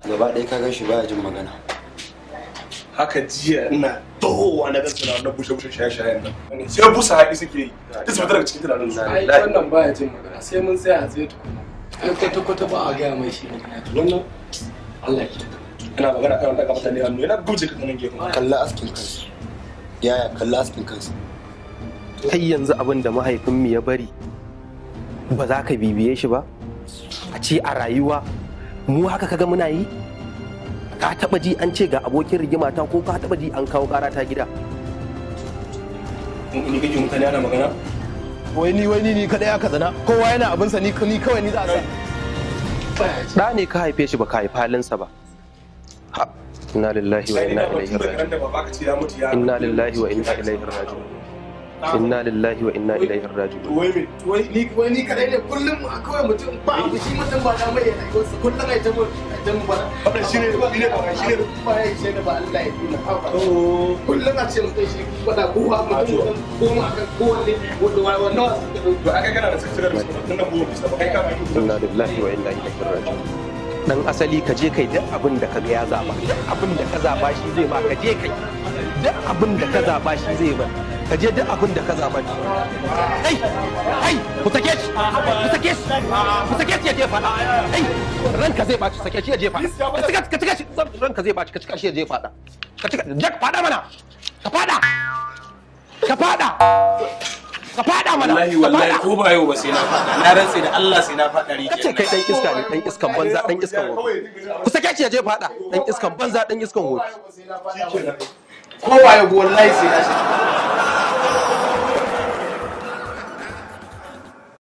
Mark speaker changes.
Speaker 1: Gaba ɗaya ka gan shi baya jin magana.
Speaker 2: Haka jiya ina tohowa na gansu na wannan bushe bushe shaye-shayen nan. Sai busa haƙi suke yi. Duk su fita daga cikin tunanin su.
Speaker 3: Ai wannan baya jin magana sai mun tsaya a tsaye tukuna. Ai kwata kwata ba a gaya mai shi magana. Wannan Allah ya
Speaker 2: Ina magana kan daga mutane hannu yana guje ka nan gefen.
Speaker 1: Kalla askin kansa. Yaya kalla askin kansa.
Speaker 4: Kai yanzu abin da mahaifinmu ya bari ba za ka bibiye shi ba? A ce a rayuwa mu haka kaga muna yi? Ka taba ji an ce ga abokin rigima ta ko ka taba ji an kawo kara ta gida?
Speaker 2: Ni kake mutane ana magana?
Speaker 5: Wai ni kadai aka tsana kowa yana abinsa ni kawai ni za a sa.
Speaker 4: Ɗa ne ka haife shi ba ka haifi halinsa ba. Ha, inna lillahi wa inna ilaihi raji'un. Inna lillahi wa inna ilaihi raji'un. Inna lillahi wa inna ilaihi raji'un.
Speaker 5: Wai ni kadai ne kullum kawai mutum ba abu shi mutum ba da mai rayuwarsa kullum ai ta mu ba.
Speaker 2: Wannan shine ne shine
Speaker 5: ba ya ce ba Allah ya tuna. Kullum a ce mutum shi faɗa kowa mutum koma akan kowanne wanda wannan wasu.
Speaker 2: To aka kana da sakcirar su tun da goma bisa ba kai ka mai.
Speaker 4: Inna lillahi wa inna ilaihi raji'un. Dan asali ka je kai duk abin da ka ga ya zaba. Duk abin da ka zaba shi zai ma ka je kai. Duk abin da ka zaba shi zai ma. Ka je duk abin da ka zaba shi. Kai! Kai! Ku sake shi! Ku sake shi! Ku sake shi ya je faɗa! Kai! Ranka zai ɓaci sake shi ya je faɗa! Ka cika shi! Ranka zai ɓaci ka cika shi ya je faɗa! Ka cika! Je ka faɗa mana! Ka faɗa! Ka faɗa! Ka faɗa mana!
Speaker 6: Wallahi wallahi ko ba yau ba sai na faɗa. Na rantse da Allah sai na faɗa rijiya.
Speaker 4: Kace kai dan iska ne, dan iskan banza, dan iskan wofi. Ku sake shi ya je faɗa, dan iskan banza, dan iskan wofi.
Speaker 5: Ko ba yau wallahi sai na shi.